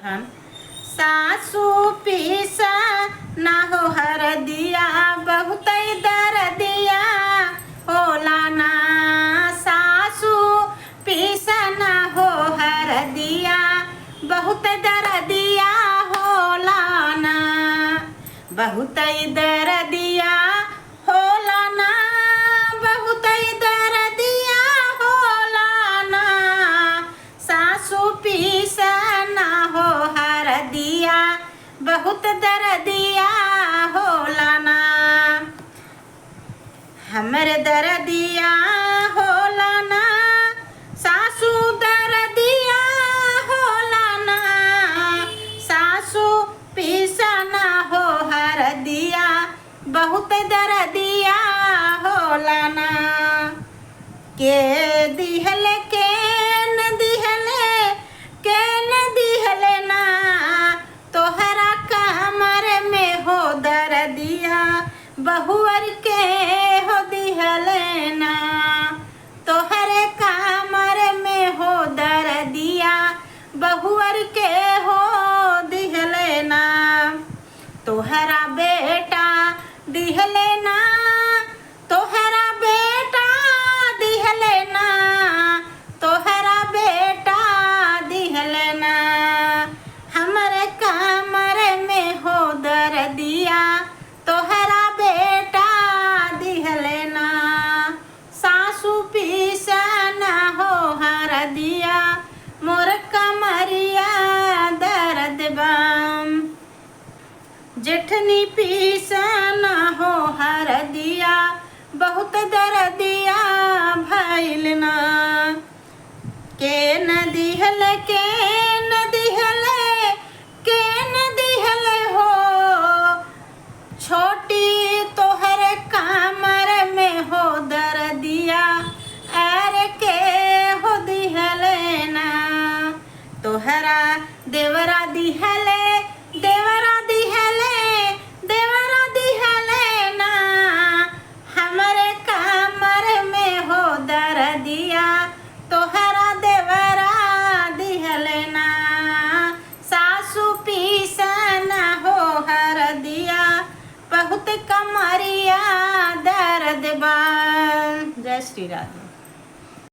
हम सासू पीसा ना हो हरदिया बहुत दर्दिया होला ना। सासू पीसा ना हो हरदिया बहुत दर्दिया होला ना। बहुत दर्दिया होला ना, बहुत दर्दिया होला ना। सासू पीसा ना हो हरदिया बहुत दर्दिया होला ना। हमर दर्दिया होला ना, सासू दर्दिया होला ना। सासू पीसा ना हो हरदिया बहुत दर्दिया होला ना। के दिहले के न दिहले के न दिहले ना, तोहरा कमर में हो दर्दिया बहुअर के हो दिहले ना। तोहरे कमर में हो दर्दिया बहुअर के हो दिहले ना। तोहरा बेटा दिहले ना, तोहरा बेटा दिहले ना, तोहरा बेटा दिहले ना। हमरे कमर में हो दर्दिया तोहरा बेटा दिहले ना। सासू पीसा ना हो हरदिया मोर कमरिया दर्द बम। जेठनी पीसा ना हो हरदिया बहुत दर्दिया भइल ना। के न दिहले के न दिहले के न दिहले हो, छोटी तोहर कमर में हो दर्दिया अरे के हो दिहले ना। तोहरा देवरा दिहले देवरा दिहले देवरा दिहले ना, हमरे कमर में हो दर्दिया तोहरा देवरा दिहले ना। सासू पीसा ना हो हरदिया बहुत कमरिया दर्द बा। जय श्री राधे।